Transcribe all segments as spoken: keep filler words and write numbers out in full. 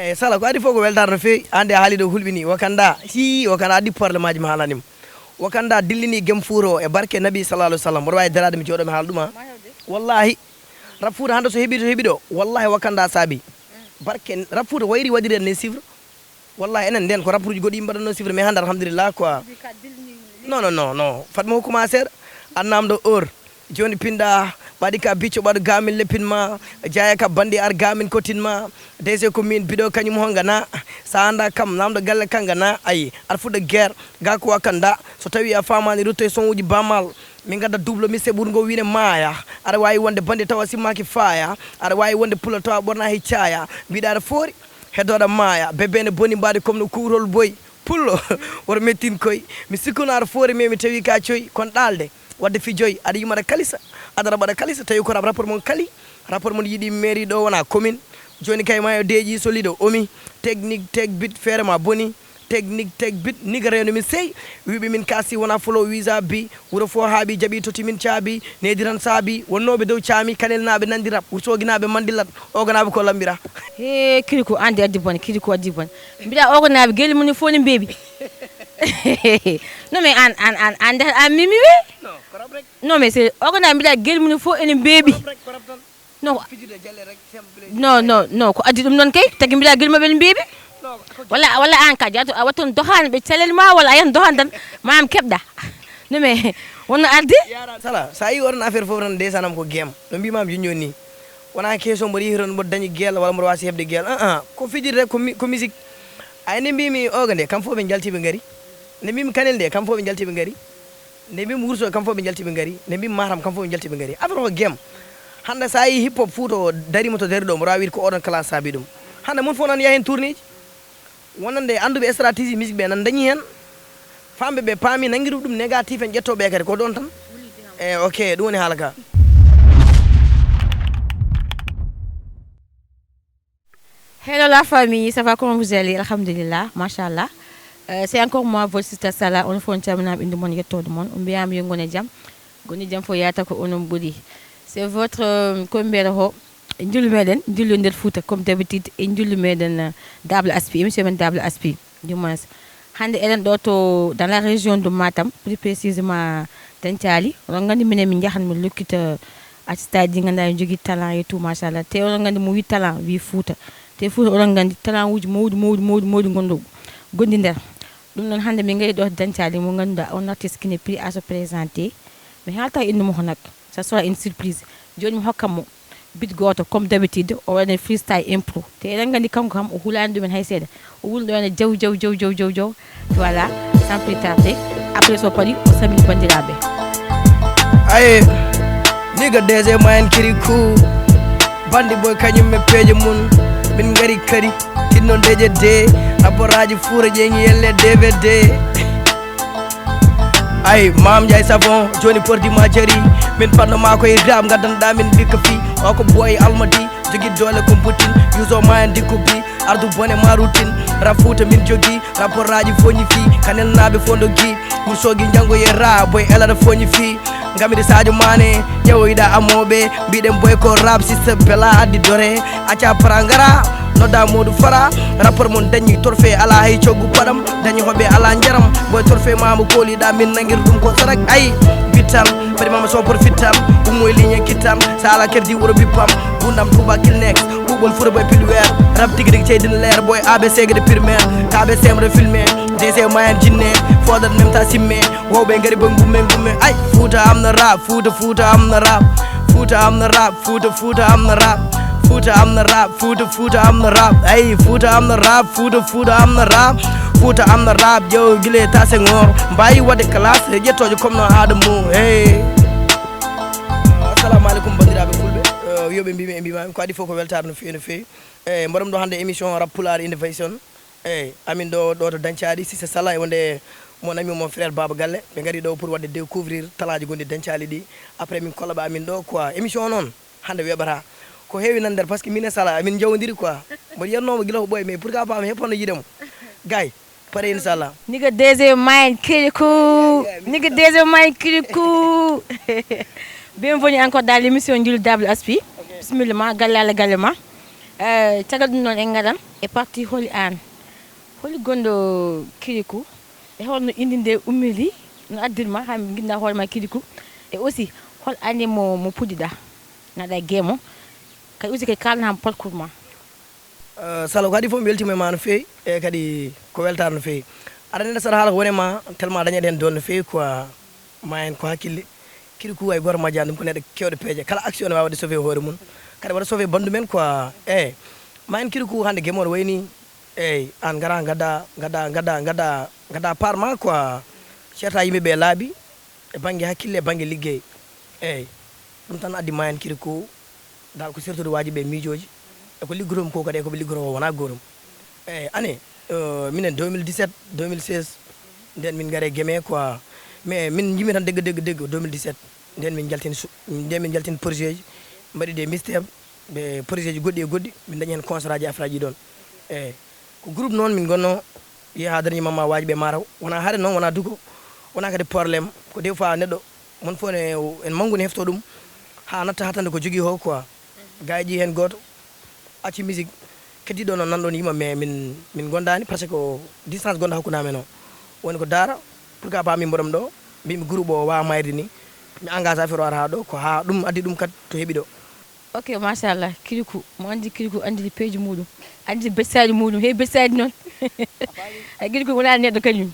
Eyi, Sala, ko adi fof ko weltaare no feewi. Hannde a haali ɗo hulɓini. Wakanda, hi, Wakanda addi problème aji ma haalani mo. Wakanda dillini gem fuuro e barke Nabi sallallahu alaihi wasallam. Mboɗo waawi daraade mi jooɗo mi haala ɗum, ha. Wallahi. Rap Fuuta hannde so heɓi to heɓi ɗo. Wallahi Wakanda saabi. Barke Rap Fuuta wayri waɗiri en les chiffres. Wallahi enen nden ko rapport uji goɗɗi yimɓe mbaɗatno chiffre, mais hannde alhamdulillah quoi. Non, non, non, non. Fatma hokkuma seeɗa. Annamɗo or. Joni pinɗa, ɓaɗi ka bicco ɓaɗo gamin leppin ma, jaya ka bandi ar gamin kotin ma, dese ko min biɗo kañum honga na, sa anda kam namɗo galle kanga na, ayi, ar fuɗɗo guerre, ga ko wakanda, so tawi a famani rutto e son uji bamal, min gadda double mi seɓurgo wine maya, aɗa wawi wonde bandi tawa simmaki faya, aɗa wawi wonde pula tawa ɓorna hiccaya, mbiɗa aɗa foori, heddoɗa maya, bebe ne boni mbaɗi comme no kuurol boy, pullo, woto mettin koy, mi sikkuno aɗa foori mais mi tawi ka coy, kon ɗalde. Wadde fi joyi, aɗa yima aɗa kalisa, aɗa raɓa aɗa kalisa, tawi ko rap rapport mon kali, rapport mon yiɗi mairie ɗo wona commune, joni kay mayo deeƴi solido omi, technique tech bit feere ma boni, technique tech bit niga rewno min sey, wiɓe min kasi wona folo visa bi, wuro fo haaɓi jaɓi toti min caabi, nediran saabi, wonnoɓe dow caami, kanel naɓe nandi rap, wursoginaɓe mandilat, oganaɓe ko lambira. He kiriku andi addi bone, kiriku addi bone. Mbiɗa oganaɓe geli mum fof ne mbeeɓi. Non mais an an an an an mimi wi. Non mais c'est ogana mbiɗa gel mum fof ene mbeeɓi. Non non non ko addi ɗum noon kay tagi mbiɗa gel maɓɓe ene mbeeɓi. Walla walla an ka jaato a watton dohan ɓe calel ma walla a yan dohan tan mam keɓɗa. Non mais wonno arde. Sala sa yi oɗon affaire fof tan ndesanam ko game no mbimam joni joni ni. Wona keso mboɗo yehi toon mboɗo dañi gel walla mboɗo wasi heɓde gel aa ko fijirde ko musique. Ay nde mbimi oga nde kam fof ɓe jalti ɓe ngari. Nde mbimi kanel nde kam fof ɓe jalti ɓe ngari. Nde mbimi wurso kam fof ɓe jalti ɓe ngari nde mbimi matam kam fof ɓe jalti ɓe ngari affaire o game. Hande sa yi hip hop fuuto darima to dari ɗo mboɗo wawi wide ko oɗon classe saabi ɗum. Hande mun fof nan yahen tourneji. Wonande annduɓe stratégie musique ɓe nan dañi heen. Famɓe ɓe paami nanngiru ɗum négatif en ƴetto ɓe kadi ko ɗon tan. E ok ɗum woni haala ka. Hello la famille, ça va, comment vous allez? Alhamdulillah, machallah. Euh, c'est encore moi, votre sister Sala. On fait un terme in the morning, get to the morning. On be am young on a jam. Goni jam fo yata ko onon ɓuri. C'est votre euh, ko mbiyata ho njullu meɗen njullu nder Fouta comme d'habitude e njullu meɗen euh, Dable Aspi, émission men Dable Aspi, du moins. Hande eɗen ɗo to dans la région de Matam, plus précisément Dancali. Oɗon gandi minen min jahan min lokkita artiste aji ɗi ganduɗa ne jogui talent et tout machallah. Te oɗon gandi mo wi talent wi Fouta. Te Fouta oɗon gandi talent uji mawɗi mawɗi mawɗi mawɗi gonɗo gondi nder. Ɗum noon hande min gari ɗo to Dancali mo ganduɗa on artiste qui n'est plus à se présenter. Mi haalta innu mo honak. Ça sera une surprise. Joni mi hokkan mo bit goto comme d'habitude o waɗa freestyle impro. Te eɗen gandi kanko kam o hulani ɗumen hay seeɗa. O wulɗo ene jaw jaw jaw jaw jaw jaw. Voilà, sans plus tarder. Après so paɗi o samini bandiraɓe. Aye, niga deuxième ma en kiri coup. Bandi boy kañum e peeje mun. Min ngari kadi tinno ndeje de. Rapportaji fuura ƴeŋi yelle D V D. Ay mam jay savon joni pordi ma jari. Min panno ma koye rap gaddanɗa min bikka fi. Oko boy almadi jogi doole ko butin. Yuso ma en dikko bi ardu bone ma rutin. Rap fuuta min jogi rapportaji foñi fi kanel naɓe fondo gi. Wursogi jango ye ra boy elata foñi fi. Gamide sadio mane ƴewoyɗa amoɓe. Mbiɗen boy ko rap sista bela addi dore. Acca para ngara nodda modou fara. Rapport mon dañi torfe ala hay coggu paɗam. Dañi hoɓe ala jaram boy torfe mamo koliɗa min nangir ɗum ko sarak ay. Bittan paɗi mama sompor fittan. Ummoy ligne kittan sa ala kerdi wuro bippam. Gundam tuba kilnex ɓuɓol fura boy pilwer. Rap tigi tigi ceydin leer boy abc gede pirmer. Kaɓe semre filme dc mayan jinne. Fodat même ta simme. Wowɓe ngari boy gumme gumme ay. Fuuta amna rap fuuta fuuta amna rap. Fuuta amna rap fuuta fuuta amna rap. Fuuta amna rap fuuta fuuta amna rap ay fuuta amna rap fuuta fuuta amna rap. Fuuta amna rap ƴeew gile ta sengor mbawi wadde classe e ƴettojo comme no aada mum hey. Assalamu aleykum bandiraɓe fulɓe. Wiyoɓe mbimi e mbimami ko adi fof ko weltare no fewi no fewi. Eyyi mboɗom ɗo hannde émission rap pulaar innovation. Eyyi amin ɗo ɗo to dañcaɗi sise sala e wonde mon ami mon frère baba galle ɓe gari ɗo pour wadde découvrir talaji gonɗi dañcali ɗi. Après min kollaɓe amin ɗo quoi émission o noon hannde weɓata. Ko heewi nan nder par ce que min e sala amin jawodiri quoi. Mboɗo yiyatnoma guila ko ɓooy mais pour qua pam heppanno yiide mo gay. Pare inchallah. Niga deuxième main kiriku. Niga deuxième main kiriku. Bienvenue encore dans l'émission Njulu Dable Aspi. Bismillah ma galle Allah galle ma. Eh, caggal ɗum noon, en ngaran e parti holi aan. Holi gonɗo Kirikou? E holno inde nde ummiri? No addirma haa nginnda hoore ma Kirikou? E aussi, hol année mo, mo puɗɗiɗa? Naɗa e game o. Kadi aussi kadi kaalana parcours ma. Eh, Salo, ko adi fof mi weltima e ma no feewi, e kadi ko weltaare no feewi. Aɗa nde saɗa haala ko woni e ma, tellement dañaɗe heen doon no feewi quoi. Ma en ko hakkille. Kirikou hay gooto majjani ɗum, ko neɗɗo kewɗo peeje. Kala action ne waawi waɗde sauver hoore mum. Kadi waɗa sauver bandu men quoi. Eyyi. Ma en Kirikou hannde game o no wayi ni. Eyyi, aan ngara ngadda, ngadda, ngadda, ngadda, ngadda part ma quoi. Ceerta yimɓe ɓe laabi, e bannge hakkille, e bannge liggey. Eyyi. Ɗum tan addi ma en Kirikou. Dal ko sertude waaji ɓe miijooji. E ko liggotomi ko kadi, e ko ɓe liggotoo ko wonaa gootum. Eyyi, année, eh, minen deux mille dix-sept, deux mille seize, nden min ngari e game quoi. Mais min njimi tan degga, degga, degga deux mille dix-sept. Nden min njaltini su-, nden min njaltini projet ji, mbaɗi des mixtape, ɓe projet ji goɗɗi e goɗɗi, min dañi heen concert aji, affaire aji ɗoon. Eyyi, ko groupe noon min ngonno, yehi haa dañi mamma waaji ɓe maaro. Wonaa hare noon, wonaa duko, wonaa kadi problème. Ko des fois neɗɗo, mon fof ne, en manngu ne heftoo ɗum, haa natta hatande ko jogii o quoi. Gayji heen gooto acci musique, keddiiɗo noon nan ɗoon yima, mais min, min ngondaani, parce que distance gonɗo hakkunde amen o. Woni ko daara, pourquoi pas min mboɗom ɗo, mbimi groupe o waawa mayde ni, mi engage affaire o ara haa ɗo, ko haa ɗum addi ɗum kadi to heɓi ɗo. Ok, machallah, Kirikou, mo anndi Kirikou anndi peeji muɗum, anndi bessaɗi muɗum, heewi bessaɗi noon. Ay, Kirikou wonaa neɗɗo kañum.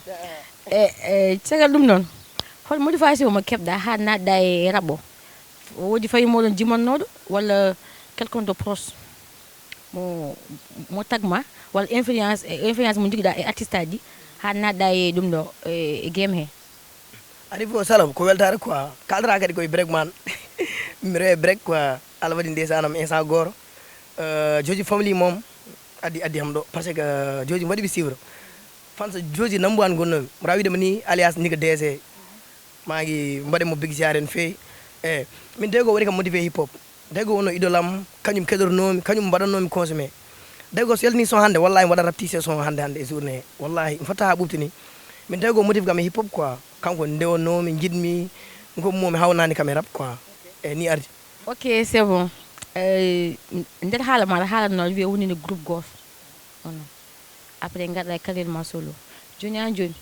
E, e, caggal ɗum noon, hol motivation mo keɓɗa haa naatɗa e rap o? Woodi fawi moɗon jimannooɗo walla quelqu'un de proche mo, mo tagma, walla influence, e influence mo njogiɗa e artiste aji haa naatɗa e ɗum ɗo, e, e game he? Ari fof Salo, ko weltaare quoi. Kaldata kadi koye break man. Mi rewe break quoi. Allah waɗi ndeysaan am instant goto. Euh, Joji Family moom addi, addi am ɗo, parce que, euh, Joji mbaɗi mi suivre. Fans Joji number one gonnomi. Mbaɗa wiide mo ni alias Niga D C. Maa ngi mbaɗe mo big ziare no feewi. Eyyi, min Dego woni kam motivé hip hop. Dego wonno idole am, kañum keɗornoomi, kañum mbaɗannoomi consommé. Dego so yaltini son hannde, wallahi mi waɗat rap tise son hannde, hannde e journée he. Wallahi, mi fatta haa ɓuuɓti ni. Min Dego motivé kam e hip hop quoi. Kanko ndewannoomi, njiɗmi, ngommomi, hawnaani kam e rap quoi. Eyyi, ni ardi. Ok, c'est bon. Eh, nder haala maɗa, haalanno aɗa wiya woni no groupe gooto. Ono. Après ngaɗa e carrière ma solo. Jooni an jooni,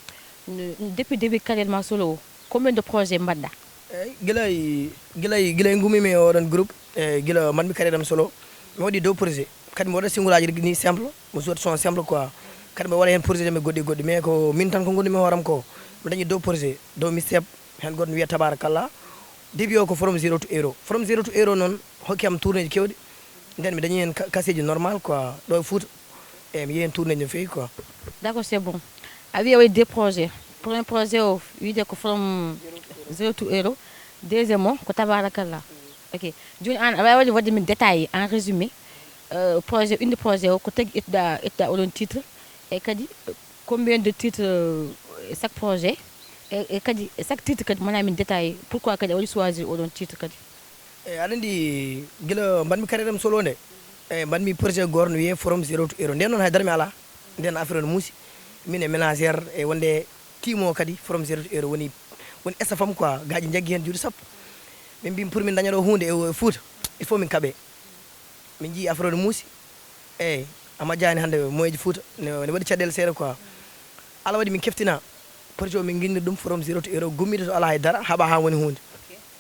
n-, depuis début carrière ma solo o, combien de projet mbaɗɗa? Eyyi, gila e, gila e, gila e ngummimi e oɗon groupe, e gila mbaɗmi carrière am solo, mi waɗi deux projet. Kadi mi waɗa single aji ni simple, mi jouat son simple quoi. Kadi mi waɗa heen projet jam e goɗɗi e goɗɗi, mais ko min tan ko ngonmi hooram ko. Mi dañi deux projet, deux mixtape, heen gooto ne wiyee Tabarakallah. Début o ko From Zero to Hero. From Zero to Hero noon hokki am tournée ji kewɗi. Nden mi dañi heen ka-, kaseeji normal quoi, ɗo e Fouta. Eyyi, mi yehi heen tournée ji no feewi quoi. D'accord, c'est bon. A wiyi a waɗi deux projets. Premier projet o wiyetee ko From Zero to Hero. Deuxième o ko Tabarakallah. Ok. Jooni an, aɗa waawi waɗde min détaillé, en résumé, euh, projet, inde projet o, ko tagi ƴettuɗa, ƴettuɗa oɗon titre, e kadi, euh, combien de titres, euh, chaque projet, e, e kadi chaque titre kadi, mana min détaillé, pourquoi kadi a waɗi choisir oɗon titre kadi? Eyyi, aɗa anndi gila mbaɗmi carrière am solo nde, eyyi, mbaɗmi projet gooto no wiyee From Zero to Hero. Nden noon hay dara mi alaa. Nden affaire o no muusi. Min e ménagère e wonde team o kadi From Zero to Hero woni, woni staff am quoi. Gaaji njaggi heen juuɗe sappo. Min mbi pour min daña ɗo huunde e, e Fouta, il faut min kaɓe. Min njii affaire o no muusi. Eyyi, a majjaani hannde moyeeji Fouta ne, ne waɗi caɗeele seeɗa quoi. Allah waɗi min keftina. Projet o min nginniri ɗum From Zero to Hero, gummiiɗo to alaa hay dara, haɓa haa woni huunde.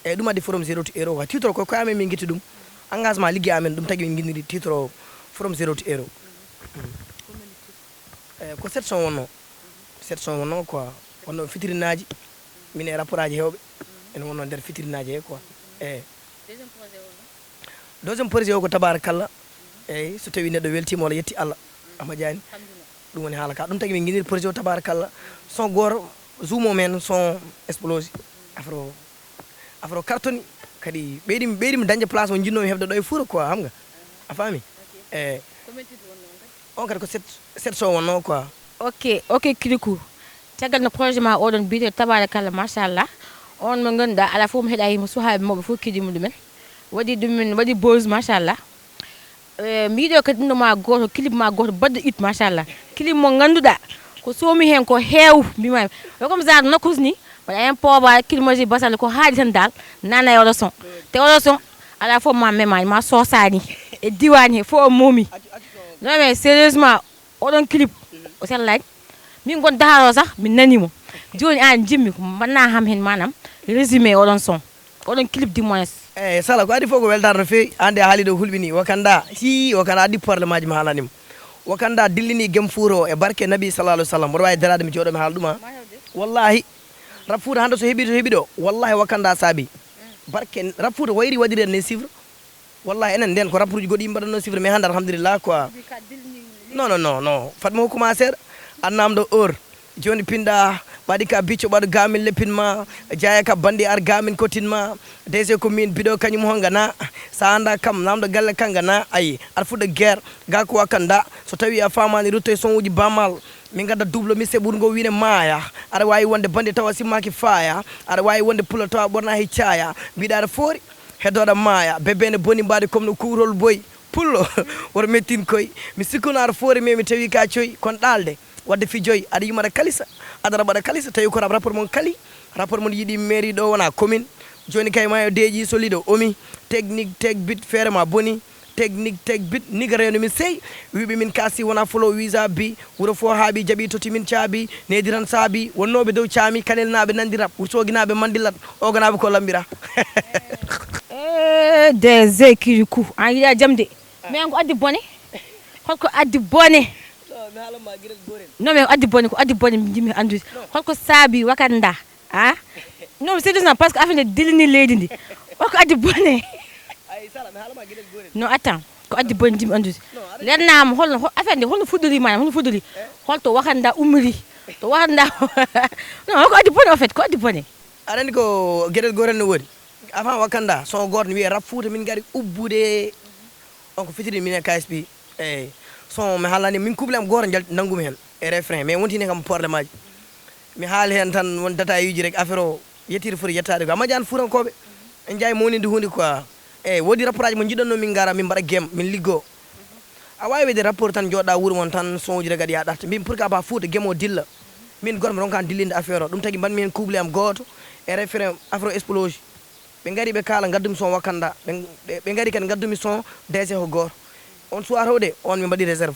Eyyi, ɗum addi From Zero to Hero quoi. Titre o ko koye amen min ngitti ɗum. Engagement liggey amen, ɗum tagi min nginniri titre o From Zero to Hero. Eyyi, ko sept son wonno. Sept son wonno quoi. Wonno fitirinaaji. Min e rapport aji heewɓe. Ene wonno nder fitirinaaji he quoi. Eyyi. Deuxième projet o ko Tabarakallah. Eyyi, so tawi neɗɗo weltima walla yetti Allah, a majani. Ɗum woni haala ka. Ɗum tagi min nginniri projet o Tabarakallah. Son gooto, zoom o men, son explose. Afro, afro cartoni. Kadi ɓeydi, ɓeydi mi dañde place mo jinnoomi heɓde ɗo e Fouta quoi, xam nga. A faami? Eyyi. On kadi ko sept, sept son wonno quoi. Ok, ok, Kirikou. Caggal no projet ma oɗon biyete Tabarakallah, machallah. On mo ngannduɗaa alaa fof mo heɗa himo suhaaɓe mawɓe fof keɗii muɗumen. Waɗi ɗum min, waɗi buzz, machallah. Eh, mi yiɗo kadi ɗum ma gooto, clip ma gooto baɗɗo it, machallah. Clip mo ngannduɗaa ko soomi heen ko heew, mbimami. Ko comme genre nokkus ni, mbaɗa heen pooba, clip mo basal ko haaɗi tan dal, nana e oɗo son. Te oɗo son, alaa fof ma memani, ma sosani. E diwaan he fof o moomi. Non, mais sérieusement, oɗon clip o sellaani. Min gon daharo sax, min nani mo. Jooni aan jimmi ko mbanna ham hen, maanaam résumé oɗon son, oɗon clip du moins. Eyi, Sala, ko adi fof ko weltaare no feewi. Aan de a haali ɗo hulɓini. Wakanda, hi, Wakanda addi problème aji ma haalanima. Wakanda dillini gem fuuro e barke Nabi sallallahu alaihi wasallam. Mboɗo waawi daraade mi jooɗo mi haala ɗum, ha. Wallahi, rap Fuuta hannde so heɓi to heɓi ɗo, wallahi Wakanda saabi. Barke rap Fuuta wayri waɗiri en ne chiffre. Wallahi enen nden ko rap uji goɗɗi yimɓe mbaɗatno chiffre, mais hannde alhamdulillah quoi. Non, non, non, non. Fatma hokkuma seeɗa. Annam ɗo or. Joni pinɗa, ɓaɗi ka bicco ɓaɗo gamin leppin ma, jaya ka bandi ar gamin kotin ma, dese ko min biɗo kañum honga na, sa anda kam namɗo galle kanga na, ayi, ar fuɗɗo guerre, ga ko Wakanda, so tawi a famani rutto e son uji bamal, min gadda double mi se ɓurgo wine maya, aɗa wawi wonde bandi tawa simmaki faya, aɗa wawi wonde pula tawa ɓorna hiccaya, mbiɗa aɗa foori, heddoɗa maya, bebe ne boni mbadi comme no kuurol boy, pullo, woto mettin koy, mi sikkuno aɗa foori mais mi tawi ka coy, kon ɗalde. Wadde fi joyi, aɗa yima aɗa kalisa, aɗa raɓa aɗa kalisa, tawi ko rap rapport mon kali, rapport mon yiɗi mairie ɗo wona commune, joni kay mayo deeƴi solido omi, technique tech bit feere ma boni, technique tech bit niga rewno min sey, wiɓe min kasi wona flow visa bi, wuro fo haaɓi jaɓi toti min caabi, nediran saabi, wonnoɓe dow caami, kanel naɓe nandi rap, wursoginaɓe mandilat, oganaɓe ko lambira. E D G Kirikou, an yiɗa jam de, mais an ko addi bone, holko addi bone? Non, mi haalan ma gueɗel gotel. Non, mais addi bone, ko addi bone mi jimmi andude. Holko saabi Wakanda? Ah? Non, sérieusement, parce que affaire nde dilini leydi ndi. Holko addi bone? Ay, Sala, mi haalan ma gueɗel gotel. Non, attends, ko addi bone jimmi andude. Non, aɗa lernama holno, hol- affaire nde holno fuɗɗori, maanaam holno fuɗɗori? Holto Wakanda ummiri? To Wakanda. Non, holko addi bone, en fait, ko addi bone? Aɗa andi ko gueɗel gotel no woni. Avant Wakanda, son goto ne wiye rap Fuuta min gari ubbude. On ko fitiri min e K S P. Eyyi. Son mi haalani min kuble am goto jal nanngumi hen e refrain, mais wontini kam problème aji. Mi haali hen tan won data yuji rek affaire o yettiri foti yettade ko amma jan fuutankoɓe en jawi mawninde hunde quoi. Eyyi, wodi rapport aji mo jiɗanno min gara min mbaɗa game min liggo. A wawi wede rapport tan joɗɗa wuuro mon tan son uji rek aɗa yaha ɗarta mbimi pourquoi pas Fuuta game o dilla. Min goto mi ronkan dillinde affaire o ɗum tagi mbanmi hen kuble am goto e refrain affaire o explosion. Ɓe ngari ɓe kaala ngaddumi son Wakanda, ɓe ɓe- ɓe ngari kadi ngaddumi son D C ko goto. On soir howde on mi mbaɗi réserve.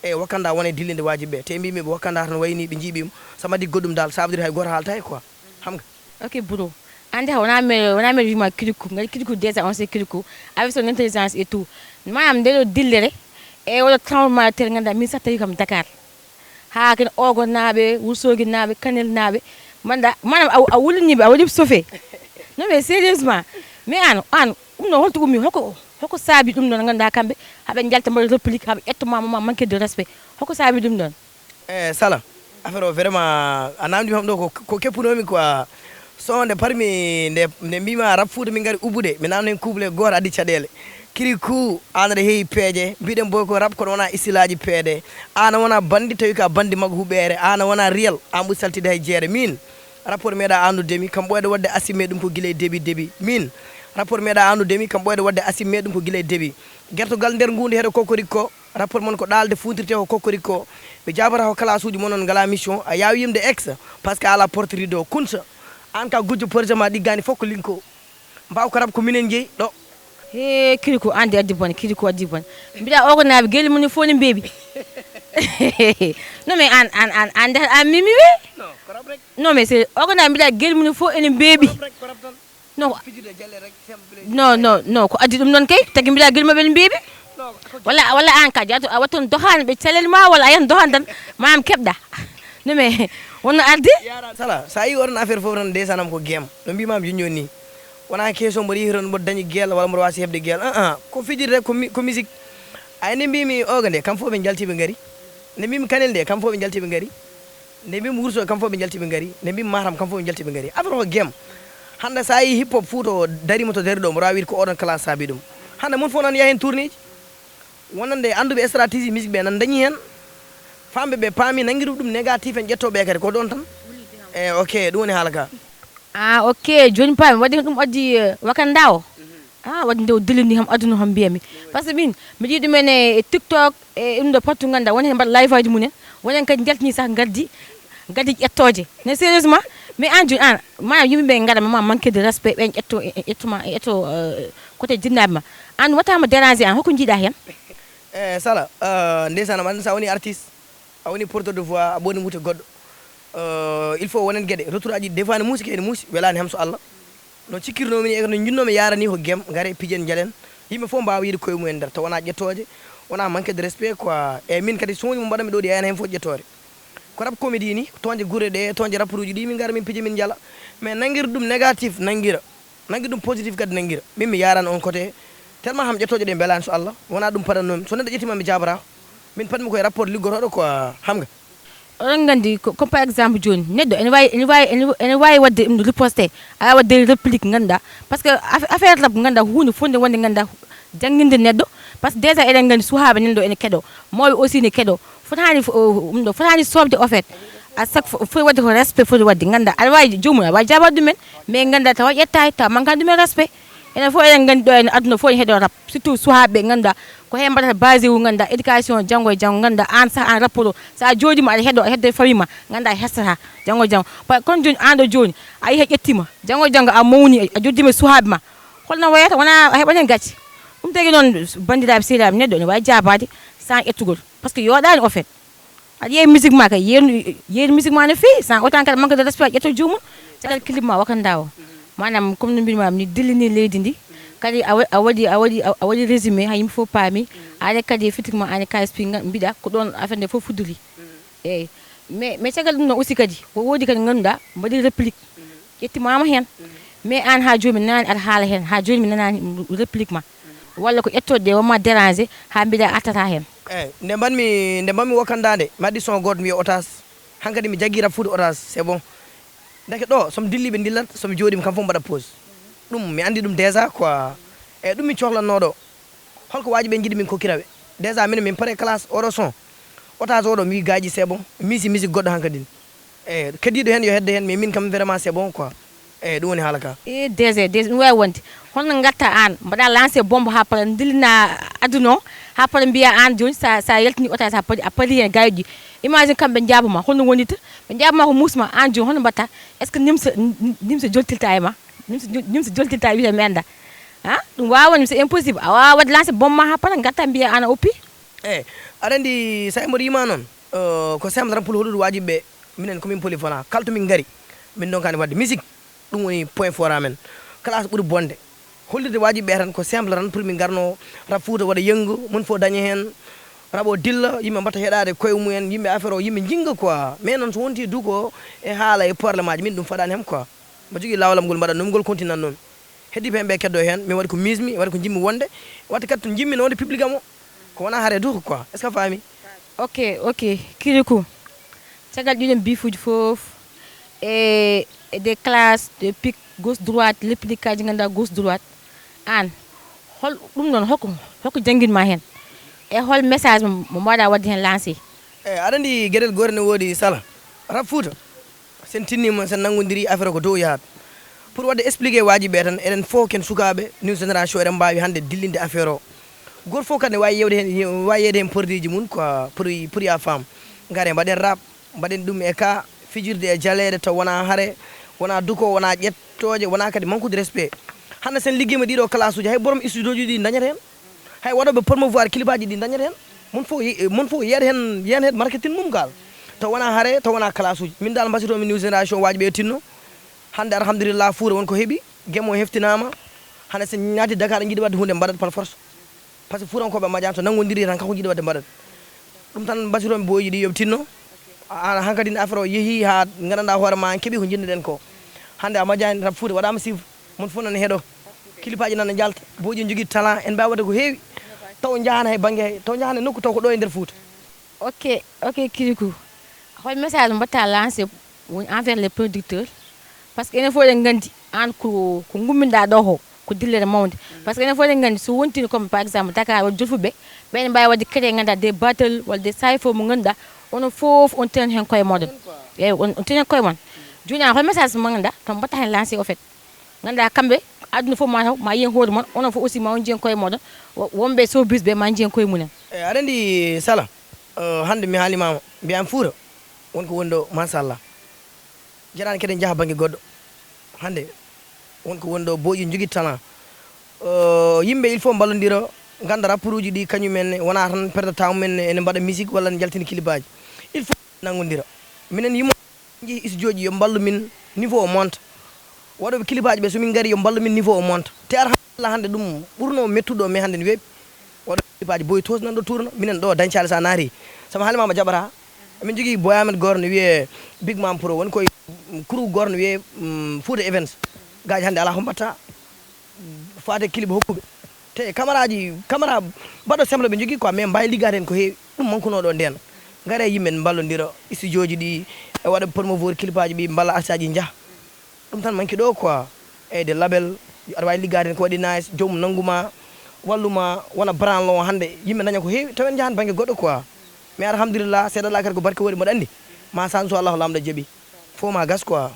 E Wakanda wona e dillinde wajibi ɓe te mbimi ɓe Wakanda tan wayni ɓe jiiɓimo, so mbaɗi goɗɗum dal ça veut dire hay goto haalta e quoi. Hamga. Ok bro, ande ha wona mere wona mere wima kirikou ngari kirikou déjà on c'est kirikou avec son intelligence et tout, manam nde ɗo dillere e oɗo tremblement de terre ganduɗa min sax tawi kam Dakar. Haa kene Ogonaaɓe, Wursoginaaɓe, Kanelnaaɓe, manda maanaam a a wuliniiɓe a waɗi sofe. Non mais sérieusement, mais aan aan ɗum ɗo holto ummi hoko hoko saabi ɗum ɗon ngannduɗaa kamɓe haɓe njalta mbaɗa réplique haɓe ƴetta ma ma manque de respect hoko saabi ɗum ɗon? E sala affaire o vraiment a namdi mi hamɗo ko ko keppunomi quoi. Sonde parmi nde nde mbima rap Fouta min gari ubude mi namno hen couple goto addi caɗele. Kirikou an aɗa heewi peeje mbiɗen boy ko rap kono wona istilaji peede. An a wona bandi tawi ka bandi maggo huɓeere an a wona riyal an ɓuri saltide hay jeere min. Rapport meeɗa andu demi kam ɓoyde wadde asime ɗum ko gila e debi debi min. Rapport meeɗa andu demi kam ɓoyde wadde asime ɗum ko gila e debi. Gertogal nder ngunde heɗo kokorik ko rapport mon ko ɗalde funtirte ko kokorik ko. Ɓe jabata ko classe uji mon on ngala mission a yawi yimde ex. Parce que ala porte rideau kunsa. An ka gujjo porte ma ɗiggani fof ko linko. Mbaw ko rab ko minen jeyi ɗo. He kirikou andi addi bone kirikou addi bone. Mbiɗa ogo naaɓe geli mum fof ne mbeeɓi. Non mais an an an an ndehata an mimi wi. Non mais c'est ogo naaɓe mbiɗa geli mum fof ene mbeeɓi. Non non non ko addi ɗum noon kay tagi mbiɗa geli maɓe ne mbeeɓi. Walla walla an ka jaato a watton dohan ɓe calel ma walla a yan dohan tan manam keɓɗa. Non mais wonno arde. Sala sa yi oɗon affaire fof tan ndesanam ko game no mbimami jooni jooni ni. Wona question mboɗo yehi toon mboɗo dañi gel walla mboɗo wasi heɓde gel aa ko fijirde ko mi- ko musique. Ay nde mbimi oga nde kam fof ɓe jalti ɓe ngari. Nde mbimi kanel nde kam fof ɓe jalti ɓe ngari. Nde mbimi wurso kam fof ɓe jalti ɓe ngari nde mbimi matam kam fof ɓe jalti ɓe ngari affaire o game. Hande sa yi hip hop fouta o darima to dari ɗo mboɗo wawi wide ko oɗon classe saabi ɗum. Hande mon fof nan yahen tourneji. Wonande annduɓe stratégie musique ɓe nan dañi heen. Famɓe ɓe paami nanngiru ɗum négatif en ƴetto ɓe kadi ko ɗon tan. E ok ɗum woni haala ka. Ah ok jooni paami waɗi ɗum addi wakanda o. Ah waɗi nde o dillini ham aduna ham mbiyami. Par ce que min mbiɗa yiɗi ɗumen e tiktok e ɗum ɗo partout ngannduɗaa woni heen mbaɗa live aji mumen woni heen kadi njaltini sah ngaddi ngaddi ƴettooje. Mais sérieusement mais aan jooni aan maanaam yimɓe ɓe ngaɗa ma manque de respect ɓen ƴetto ƴetto ma ƴetto côté jinnaaɓe ma. Aan wata mo déranger aan, hoko njiiɗa heen? E sala, eh, ndeysaan, am annda so a woni artiste, a woni porteur de voix, a ɓooni wutte goɗɗo. Eh, il faut wonen geɗe, retour aji, des fois ne muusi kay ne muusi, welaani ham so Allah. No cikkirnoomi ni e no njinnoomi yaara ni ko gem, ngare pijen njalen. Yimɓe fof mbaawa yiide koye mumen nder, taw wonaa ƴettooje, wonaa manque de respect quoi. E min kadi so woni mo mbaɗanmi ɗo ɗi yayana heen fof ƴettoore. Ko rap comédie ni, toñde gure ɗe, toñde rapperuuji ɗi, min ngara min pija min njala. Mais nanngira ɗum négatif, nanngira. Nanngira ɗum positif kadi nanngira. Min mi yaarani on côté. Tellement ham ƴettooje ɗe mbelaani so Allah. Wonaa ɗum paɗannoomi. So neɗɗo ƴettiima mi jaabata. Min paɗmi koye rapport liggotooɗo quoi, xam nga. Oɗon nganndi ko, comme par exemple jooni, neɗɗo ene waawi, ene waawi, ene, ene waawi waɗde ɗum riposte, awa waɗde réplique ngannduɗaa. Par ce que affa-, affaire rap ngannduɗaa huunde fotnde wonde ngannduɗaa jannginde neɗɗo. Par ce que déjà eɗen nganndi suhaaɓe nan ɗo ene keɗoo, mawɓe aussi ne keɗoo. Fotaani fo-, o, ɗum ɗo fotaani soofde au fait. À chaque fois, foti waɗde ko respect foti waɗde, ngannduɗaa aɗa waawi joomum, aɗa waawi jaabaade ɗumen, mais ngannduɗaa tawa ƴettaani, tawa manquaani ɗumen respect. Enen fof eɗen nganndi ɗo en aduna fof ene heɗoo rap, surtout suhaaɓe ɓe ngannduɗaa ko heen mbaɗata basé wu, ngannduɗaa éducation janngo e janngo, ngannduɗaa aan sah aan rapport o, so a jooɗiima aɗa heɗoo, aɗa heɗoo e famille ma, ngannduɗaa a hestataa janngo e janngo. Pa-, kono jooni aan ɗo jooni, a yehii a ƴettiima, janngo e janngo a mawni, a joddiima e suhaaɓe ma, holno wayata? Wonaa a heɓat heen gacce. Ɗum tagi noon, banndiraaɓe sehilaaɓe, neɗɗo ene waawi jaabaade sans ƴettugol, par ce que yooɗaani au fait. Aɗa yeeyi musique ma kay, yeeyi, yeeyi musique ma no feewi, sans autant kadi manque de respect a ƴetto joomum. Caggal clip ma Wakanda o, maanaam comme no mbirmaami ni, dillini leydi ndi, kadi a wa-, a waɗi, a waɗi, a waɗi résumé, ha yimɓe fof paami. Aade kadi effectivement aade K S P nga-, mbiɗa ko ɗoon affaire nde fof fuddori. Eeyi. Mais, mais caggal ɗum noon aussi kadi, wo-, woodi kadi ngannduɗaa mbaɗi réplique. Ƴettimaama heen. Mais aan haa jooni mi nanaani aɗa haala heen, haa jooni mi nanaani réplique ma. Walla ko ƴettooɗe ɗe wonma déranger haa mbiɗa artata heen. Eeyi, nde mbaɗmi, nde mbaɗmi Wakanda nde, mi addi son gooto mi wiya otage. Hankadi mi jaggi rap Fouta otage, c'est bon. Ndeke ɗo, so mi dilli ɓe ndillat, so mi jooɗiima kam fof mbaɗa pause. Ɗum mi anndi ɗum déjà quoi. Eeyi, ɗum min cohlannoo ɗo. Holko waaji ɓe njiɗi min kokkira ɓe? Déjà minen min pare classe oɗo son. Otage oɗo mi wi gaaji c'est bon. Mi miisi musique goɗɗo hankadin. Eeyi, keddiiɗo heen yo hedde heen, mais min kam vraiment c'est bon quoi. Eeyi, ɗum woni haala ka. E D G, D G, ɗum waawi wonde. Holno ngatta aan, mbaɗa lancé bombe haa para, ndillina aduna o, haa para mbiya aan jooni sa, sa yaltini otage a pari, a pari heen gaajuɗi. Imagine kamɓe njaabama, holno wonirta? Ɓe njaabama ko muusma, aan jooni holno mbaɗta? Est-ce que nimsa, nimsa joltirta e ma? Nimsa, nimsa joltirta e wiyata mi annda. Ha? Ɗum waawani, c'est impossible. A waawaa waɗde lancé bombe ma haa para, ngatta mbiya aan a oppi. Eeyi, aɗa anndi, so a mboɗo yima noon, eh, ko Seham tan pul hoɗude waajiɓe ɓe, minen ko min polyvalent. Kala to min ngari, min ndonkaani waɗde musique. Ɗum woni point fort amen. Classe ɓuri bonde. Hollirde waajiɓe ɓe tan ko simple tan pour min ngarno rap Fouta waɗa yëngu, mon fof daña heen. Rap o dilla, yimɓe mbatta heɗaade koye mumen, yimɓe affaire o, yimɓe njinga quoi. Mais noon so wonti duko e haala e parlement ji, min ɗum faɗaani hem quoi. Mbaɗa jogii laawol am ngol mbaɗa ɗum ngol continue noon. Heddiiɓe heen ɓe keddo heen, min waɗi ko miismi, waɗi ko njimmi wonde, waɗde kadi to njimmi no wonde public am o. Ko wonaa hare duko quoi. Est-ce que a faami? Ok, ok. Kirikou. Caggal ɗiɗon bifuuji fof e, e des classes de pic gauche droite, réplique aji ngannduɗaa gauche droite. Aan, hol ɗum noon, hoko, hoko jannginma heen? E hol message mo, mo mbaɗa waɗde heen lancé? Eeyi, aɗa anndi geɗel gootel ne woodi sala. Rap Fouta, sen tinniima, sen nanngondirii, affaire o ko dow yahata. Pour waɗde expliqué waajiɓe ɓe tan, enen fof ken sukaaɓe, new génération, eɗen mbaawi hannde dillinde affaire o. Gooto fof kadi ne waawi yewde heen, waawi yeyde heen produit ji mum quoi, pour, pour ya femme. Ngare mbaɗen rap, mbaɗen ɗum e ka, fijirde e jaleeɗe taw wonaa hare, wonaa duko, wonaa ƴettooje, wonaa kadi manque de respect. Hannde sen liggiima ɗiɗo classe uji, hay borom studio ji ɗi dañata heen. Hay waɗooɓe promouvoir clip aji ɗi dañata heen. Mon fof ye-, mon fof yeeyata heen, yeeyata heen marketing mum ngal. Taw wonaa hare, taw wonaa classe uji. Min dal mbasiyotoo-mi new génération waajiɓe yo tinno. Hannde alhamdulillah Fouta won ko heɓi, gemo heftinaama. Hannde sen naati Dakar en njiɗi waɗde huunde mbaɗat par force. Par ce que Fuutankooɓe majjani so nanngondirii tan kanko njiɗi waɗde mbaɗat. Ɗum tan mbasiyotoo-mi booyji ɗi yo ɓe tinno. A, a, hankadi ne affaire o yehii haa nganndanɗaa hoore ma en keɓii ko njiɗnoɗen ko. Hannde a majjani rap Fouta waɗaama suivre. Mon fof nana heɗo. Clip aji nana njalta. Booyji ne njogii talent. En mbaawi waɗde ko heewi. Taw njahaani hay bannge hay. Taw njahaani nokku taw ko ɗo e nder Fouta. Ok, ok, Kirikou. Hol message mbaɗta lancé woni envers les producteurs? Par ce que enen fof eɗen nganndi aan ko, ko ngumminɗaa ɗo ko, ko dillere mawnde. Par ce que enen fof eɗen nganndi so wontiino comme par exemple Dakar walla Jolfuɓe, ɓe ene mbaawi waɗde créé ngannduɗaa des battles walla des cypher mo ngannduɗaa onon fof on tenat heen koye mooɗon. Eeyi, on, on tenat koye mon. Jooni aan hol message mo ngannduɗaa to mbaɗta heen lancé au fait? Ngannduɗaa kamɓe, aduna fof ma taw, ma yiyen hoore mon, onon fof aussi ma on njiyen koye mooɗon, wo-, wonɓe showbiz ɓe ma njiyen koye mumen. Eeyi, aɗa anndi sala, eh, hannde mi haalimaama, mbiyan Fouta, won ko woni ɗo, machallah. Jarani kadi njaha bannge goɗɗo. Hannde, won ko woni ɗo, booyji njogii talent. Euh, yimɓe, il faut mballondira, ngannda rapperuuji ɗi kañum en wonaa tan perdre temps mum en ene mbaɗa musique walla ne njaltina kilibaaji. Il faut nanngodira. Minen yimmo nji studio ji yo mballu min niveau o monta. Waɗooɓe kilibaaji ɓe, so min ngari yo mballu min niveau o monta. Te alhamdulillah, hannde ɗum ɓurno mettuɗo, mais hannde ne weeɓi. Waɗooɓe kilibaaji boy toos nan ɗo tourna, minen ɗo Dañcaali so a naati. Sama Halimama jaɓata. Emin jogii boy amen goto ne wiyee Big Man Pro, woni koye kuru goto ne wiyee, mm, Fouta Events. Gaaji hannde alaa ko mbatta. Faade clip hokkuɓe. Te caméra ji, caméra mbaɗo simple ɓe njogii quoi, mais mbawi liggaade hen ko heewi. Ɗum manquenoo ɗo ndeen. Ngare yimɓe mballondira, studio ji ɗi, e waɗa promouvoir clip aji ɗi, mballa artiste aji njaha. Ɗum tan manque ɗo quoi. Eyyi, de label, aɗa wawi liggaade hen ko waɗi nice, joomum nannguma, walluma, wona branlo hannde, yimɓe daña ko heewi, tawa en njahan bannge goɗɗo quoi. Mais alhamdulillah, seeɗa la kadi ko barke woni, mboɗo anndi. Ma san so Allah Laamɗo jaɓi. Fof ma gas quoi.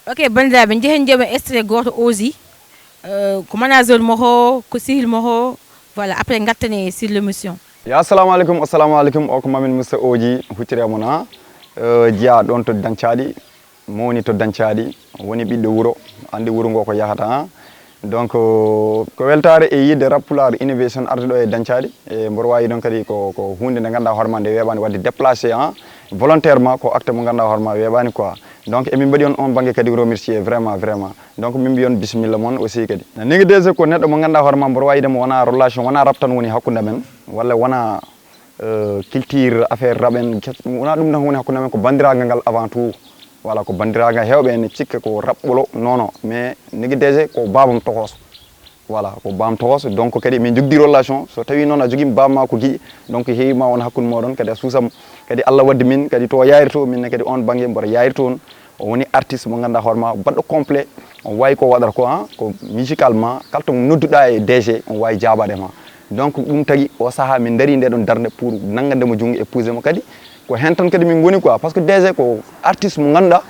Ok, banndiraaɓe, njehen njeeɓen extrait gooto aussi. Euh, ko manager mo ho, ko sihil mo ho. Voilà, après ngattane sur l'émission. Ya, assalamu alaikum, assalamu alaikum. O ko Mamin Moussa Oji, huccire mo na. Euh, jeyaa ɗon to Dancaaɗi, mawni to Dancaaɗi, woni ɓiɗɗo wuro, anndi wuro ngo ko yahata, han. Donc, euh, ko weltaare e yiide Rap Pulaar Innovation arde ɗo e Dancaaɗi. E mboɗo waawi ɗon kadi ko, ko huunde nde ngannduɗaa hoore ma nde weeɓaani waɗde déplacé, han, volontairement, ko acte mo ngannduɗaa hoore ma weeɓaani quoi. Donc, emin mbaɗi on, on bannge kadi remercier vraiment, vraiment. Donc, min mbiyon bisimilla mon aussi kadi. Nigga D J ko neɗɗo mo ngannduɗaa hoore ma, mboɗo waawi wiide mo wona relation, wona rap tan woni hakkunde men, walla wona, euh, culture, affaire rap en, kes-, wona ɗum tan woni hakkunde men, ko banndiraagal ngal avant tout. Voilà, ko banndiraagal, heewɓe ene cikka ko rap ɓolo, non, non, mais Nigga D J ko baabam tokoso. Voilà, ko baam tokoso, donc kadi min jogdi relation, so tawi noon a jogiima baam ma ko giƴi, donc heewi ma won hakkunde mooɗon, kadi a suusam, kadi Allah waddi min, kadi to yayrito, min ne kadi on bannge mboɗo yayrito on, o woni artiste mo ngannduɗaa hoore ma, baɗɗo complet, o waawi ko waɗata ko, han, ko musicalement, kala to nodduɗaa e D J, o waawi jaabaade ma. Donc ɗum tagi o sahaa min ndarii nde ɗon darnde pour nanngande mo junngo e poussé mo kadi, ko heen tan kadi min ngoni quoi, parce que D J ko artiste mo ngannduɗaa,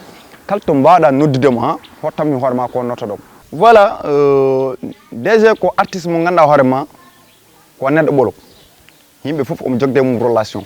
kala to mbaawɗaa noddude mo, han, hottam mi hoore ma ko nottoɗo. Voilà, euh, D J ko artiste mo ngannduɗaa hoore ma, ko neɗɗo ɓolo. Yimɓe fof omo jogde mum relation.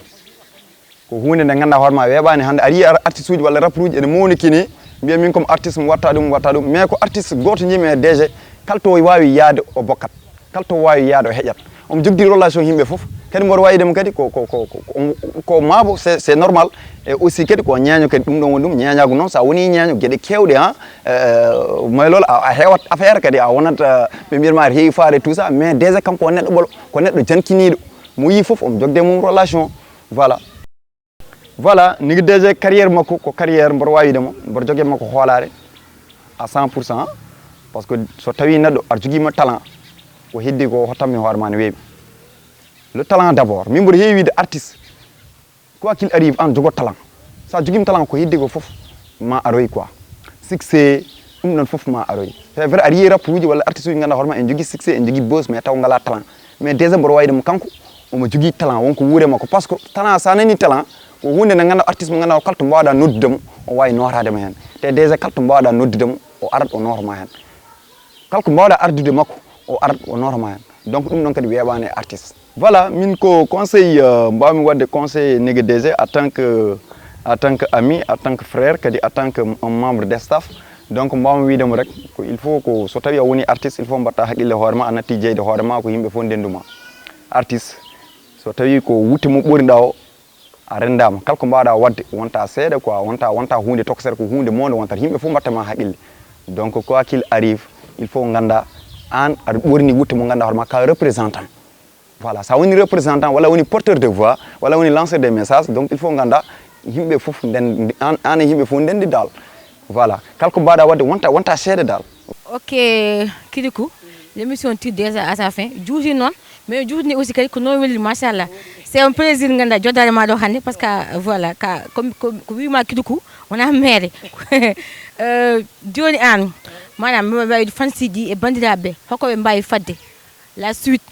Ko huunde nde ngannduɗaa hoore ma weeɓaani hannde. A yii ar-, artiste uji walla rappeur uji ene mawnikini, mbiya min comme artiste mo watta ɗum, watta ɗum. Mais ko artiste gooto njimi e D J, kala to waawi yaade o bokkat. Kala to waawi yaade o heƴat. Omo jogdi relation yimɓe fof. Kadi mboɗo waawi wiide mo kadi ko, ko, ko, ko, ko, ko maabo, c'est, c'est normal. E aussi kadi ko ñeeño kadi, ɗum ɗon woni ɗum, ñeeñaagu noon, so a woni ñeeño, geɗe keewɗe, han, eh, may lool, a, a heewat affaire kadi, a wonat, eh, ɓe mbiyat ma aɗa heewi faale, tout ça, mais déjà kanko o neɗɗo ɓolo, ko neɗɗo jankiniiɗo, mo yii fof, omo jogde mum relation, voilà. Voilà, Nigga D J carrière makko, ko carrière mboɗo waawi wiide mo, mboɗo jogee makko hoolaare à cent pour cent, parce que so tawii neɗɗo aɗa jogiima talent, ko heddi ko hottam mi hoore ma ne weeɓi. Le talent d'abord, min mboɗo heewi wiide artiste, quoi qu'il arrive, aan jogo talent. So a jogiima talent, ko heddi ko fof ma aroy quoi. Succès, ɗum ɗon fof ma aroy. C'est vrai, aɗa yiya rappeur uji walla artiste uji ngannduɗaa hoore ma en jogii succès, en jogii buzz, mais taw ngalaa talent. Mais déjà mboɗo waawi wiide mo kanko, omo jogii talent, wonko wuure makko. Parce que talent, so a nanii talent, ko huunde nde ngannduɗaa artiste mo ngannduɗaa kala to mbaawɗaa noddude mo, o waawi nootaade ma heen. Te déjà kala to mbaawɗaa noddude mo, o arat o noota ma heen. Kala ko mbaawɗaa ardude makko, o arat o noota ma heen. Donc ɗum ɗon kadi weeɓaani e artiste. Voilà, min ko conseil, euh, mbaawmi waɗde conseil Nigga D J en tant que, en tant que ami, en tant que frère, kadi en tant que un membre de staff. Donc mbaawmi wiide mo rek, ko il faut ko so tawii a woni artiste, il faut mbaɗta haqqille hoore ma, a natti jeyde hoore ma, ko yimɓe fof ndendu ma. Artiste, so tawii ko wutte mo ɓorinɗaa o, a renndaama. Kala ko mbaawɗaa waɗde, wonta seeɗa quoi, wonta, wonta huunde tokosere, ko huunde mownde wontata. Yimɓe fof mbaɗta ma haqqille. Donc quoi qu'il arrive, il faut nganndaa aan aɗa ɓorni wutte mo ngannduɗaa hoore ma ka représentant. Voilà, so a woni représentant, walla a woni porteur de voix, walla a woni lanceur de message, donc il faut nganndaa yimɓe fof nden, aan, aan e yimɓe fof ndenndi dal. Voilà, kala ko mbaawɗaa waɗde, wonta, wonta seeɗa dal. Ok, Kirikou, l'émission tire déjà à sa fin. Juuti noon, mais juuti ni aussi kadi ko noon weli, machallah. C'est un plaisir nganndaa joddaade ma ɗo hannde, parce que, voilà, ka, ko, ko, ko wii ma Kirikou, wonaa meere. Euh, jooni aan, maanaam, mbiɗa wawi fans ji e banndiraaɓe, hokko ɓe mbaawi fadde la suite,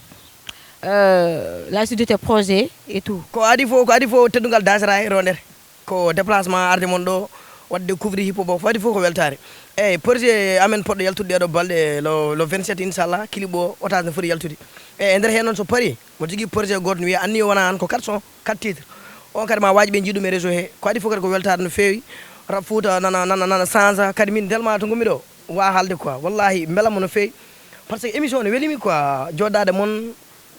euh, la suite de tes projets et tout. Ko adii fof, ko adii fof, teddungal daasira e rondere. Ko déplacement arde mon ɗo, waɗde couvrir hip hop o, ko adii fof ko weltaare. Eyyi, projet amen poɗɗo yaltude ɗeɗo balɗe, le, le vingt-sept, inchallah, clip o, otage no foti yaltude. Eyyi, e nder heen noon so parii, mboɗo jogii projet gooto no wiyee Anniya Wonaa Aan, ko quatre sons, quatre titres. On kadi ma waaj ɓe njii ɗum e réseau he. Ko adii fof kadi ko weltaare no feewi. Rap Fouta nana, nana, nana change. Kadi min tellement to ngonmi ɗo, waa haalde quoi. Wallahi, mbelamma no feewi. Par ce que émission ne welimi quoi, jooɗaade mon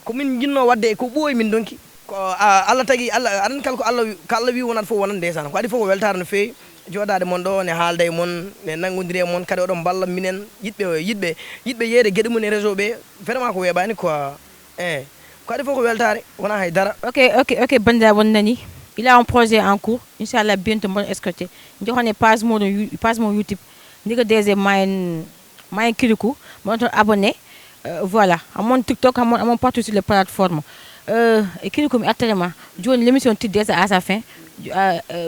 ko min jinnoo waɗde e ko ɓooyi min donki. Ko a- allah tagi allah aɗan kala ko allah wi- ko allah wi wonata fof wonat ndeysaan. Ko adi fof ko weltaare no feewi. Jooɗaade mon ɗo ne haalda e mon, ne nanngondiri e mon kadi oɗon mballa minen yiɗɓe yiɗɓe yiɗɓe yeeyde geɗe mum e réseau ɓe. Vraiment ko weeɓaani quoi. Eyi, ko adi fof ko weltaare, wonaa hay dara. Ok, ok, ok, banndiraaɓe, on nani, il a un projet en cours, inchallah bientôt mboɗon escorté. Njoxone page moɗon yu- page mo YouTube, ndiga dg mayen mayen kiriku, mboɗon toon abonné. Euh, voilà, amon TikTok, amon amon partout sur les plateformes. Euh, e kiriku mi artere ma jooni, l'émission tidde sa à sa fin.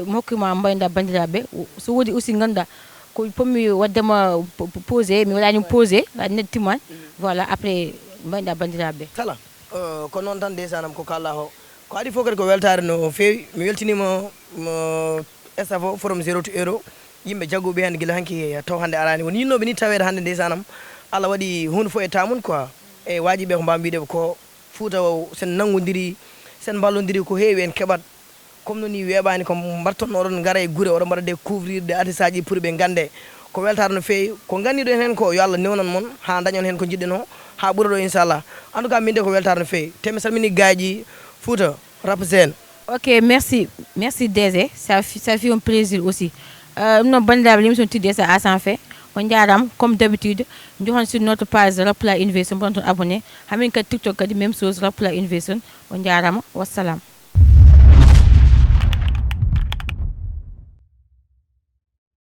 Mo hokkima mbayda banndiraaɓe, so woodi aussi ngannduɗaa ko pommi waddema posé, mi waɗani posé, waɗi net timani. Voilà, après mbayda banndiraaɓe. Kala. Euh, ko noon tan ndeysanam ko kalla o. Ko adi fof kadi ko weltaare no feewi. Mi weltiniima mo staff o from zéro to euro. Yimɓe jagguɓe heen gila hanki taw hannde araani, won yinnooɓe ni taweede hannde ndeysanam. Allah waɗi huunde fof e tamun quoi. E waajiɓe ko mbawmi wiide ko fuuta o, sen nanngondiri, sen mballondiri ko heewi en keɓat. Comme no ni weeɓaani ko mbattonno oɗon ngara e gure oɗon mbaɗa découvrir de artiste aji pour ɓe ngannde. Ko weltaare no feewi. Ko nganndiɗon heen ko yo allah newnan mon haa dañon heen ko njiɗɗen o, haa ɓura ɗo inchallah. En tout cas min de ko weltaare no feewi, te mi salmini gaaji Fouta rap zen. Ok, merci, merci dg, ça fi- ça fait un plaisir aussi. Euh, ɗum noon banndiraaɓe, l'émission tidde sa à sa fin. On njaaraama comme d'habitude. Njoxon sur notre page Rap Live Innovation, mboɗon toon abonné. Hamin kadi TikTok kadi même chose, Rap Live Innovation. On njaaraama, wassalam.